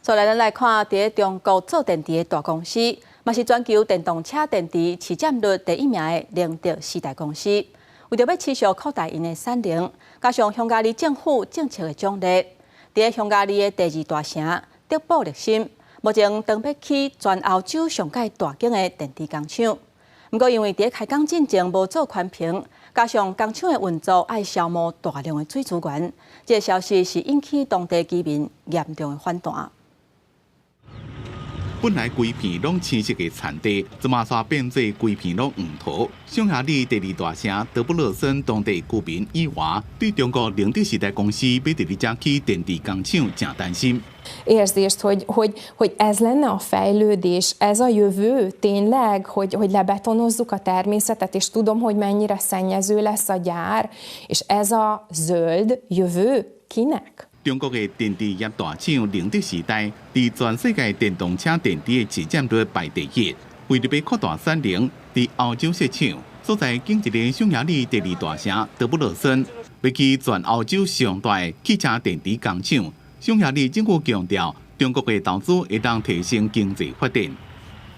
再來，咱來看，佇中國做電池的大公司，嘛是全球電動車電池市佔率第一名的寧德時代公司，為著欲持續擴大𪜶的產能，加上匈牙利政府政策的獎勵，佇匈牙利的第二大城德布勒森，目前準備起全歐洲上蓋大間的電池工廠。毋過因為佇開工進前無做環評，加上工廠的運作愛消耗大量的水資源，這個消息是引起當地居民嚴重的反彈。本來規片攏青色的田地，這馬煞變做規片攏黃土。匈牙利第二大城德布勒森當地居民伊娃對中國寧德時代公司欲佇咧遮起電池工廠誠擔心。 Érzést, hogy ez lenne a fejlődés, ez a jövő tényleg, hogy lebetonozzuk a természetet, és tudom, hogy mennyire szennyező lesz a gyár, és ez a zöld jövő kinek? 中國的電池業大廠寧德時代，佇全世界電動車電池的市佔率排第一。為著欲擴大產能，佇歐洲設廠，所在緊佇咧匈牙利第二大城德布勒森，欲起全歐洲上大的汽車電池工廠。匈牙利政府強調，中國的投資會當提升經濟發展。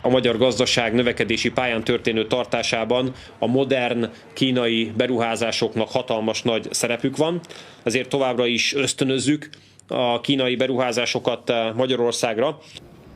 A magyar gazdaság növekedési pályán történő tartásában a modern kínai beruházásoknak hatalmas nagy szerepük van, ezért továbbra is ösztönözzük a kínai beruházásokat Magyarországra.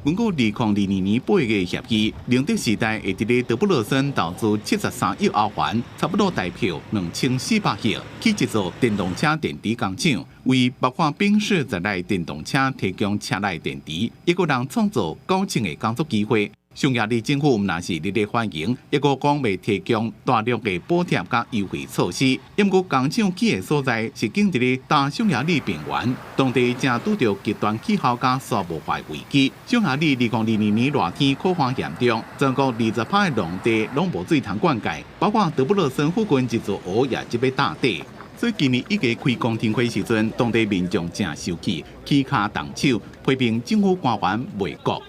根據2022年8月協議，寧德時代會佇咧德布勒森投資73億歐元，差不多台票2400億，起一座電動車電池工廠，為包括賓士在內電動車提供車內電池，抑閣能創造9000個工作機會。匈牙利政府毋但是熱烈歡迎，抑閣講會提供大量的補貼佮優惠措施。毋過工廠起的所在是緊佇咧大匈牙利平原，當地正拄著極端氣候佮沙漠化危機。匈牙利2022年熱天洘旱嚴重，全國20%的農地攏無水通灌溉，包括德布勒森附近一座湖也這欲乾底。所以今年一月開公聽會時陣，當地民眾誠生氣，起跤動手，批評政府官員賣國。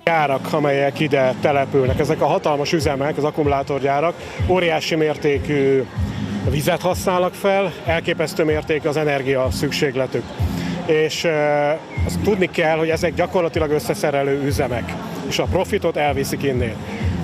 Gyárak, amelyek ide települnek. Ezek a hatalmas üzemek, az akkumulátorgyárak óriási mértékű vizet használnak fel, elképesztő mértékű az energia szükségletük. És azt tudni kell, hogy ezek gyakorlatilag összeszerelő üzemek, és a profitot elviszik innét.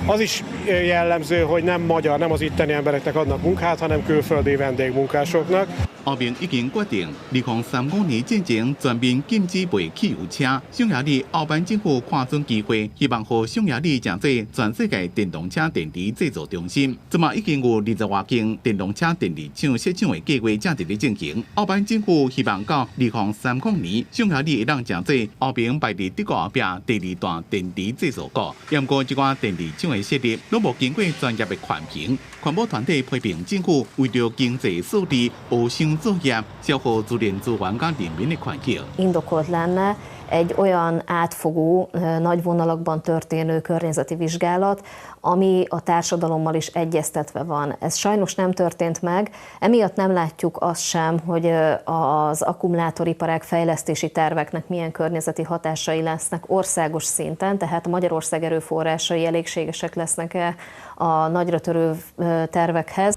Az is jellemző, hogy nem magyar, nem az itteni embereknek adnak munkát, hanem külföldi vendégmunkásoknak. 歐盟已經決定，2035年進前全面禁止賣汽油車。匈牙利奧班政府看準機會，希望予匈牙利成做全世界電動車電池製造中心。這馬已經有20外間電動車電池廠設廠的計劃正佇咧進行。奧班政府希望到2030年，匈牙利會當成做歐盟排佇德國後壁第二大電池製造國。毋過，這寡電池廠的設立，攏無經過專業的環評。環保團體批評政府為著經濟數字，烏箱作業，消耗自然資源佮人民的權益。 Indokolt lenne egy olyan átfogó, nagy vonalakban történő környezeti vizsgálat, ami a társadalommal is egyeztetve van. Ez sajnos nem történt meg, emiatt nem látjuk azt sem, hogy az akkumulátoriparág fejlesztési terveknek milyen környezeti hatásai lesznek országos szinten, tehát a Magyarország erőforrásai elégségesek lesznek-e a nagyra törő tervekhez.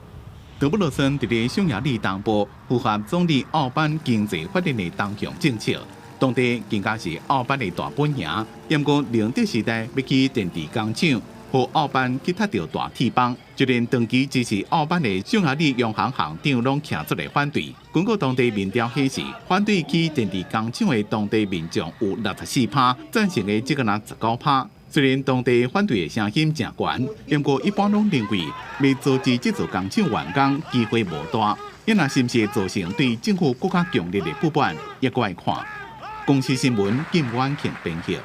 德布勒森佇咧匈牙利東部，符合總理奧班經濟發展的東向政策。當地更加是奧班的大本營。毋過寧德時代欲起電池工廠，予奧班去踢著大鐵枋，就連長期支持奧班的匈牙利央行行長攏徛出來反對。根據當地民調顯示，反對起電池工廠的當地民眾有64%，贊成的只閣若19%。雖然當地反對的聲音誠懸，毋過一般攏認為，欲阻止這座工廠完工機會無大。伊若是毋是造成對政府閣較強烈的不滿，猶閣愛看。公視新聞金婉慶編譯。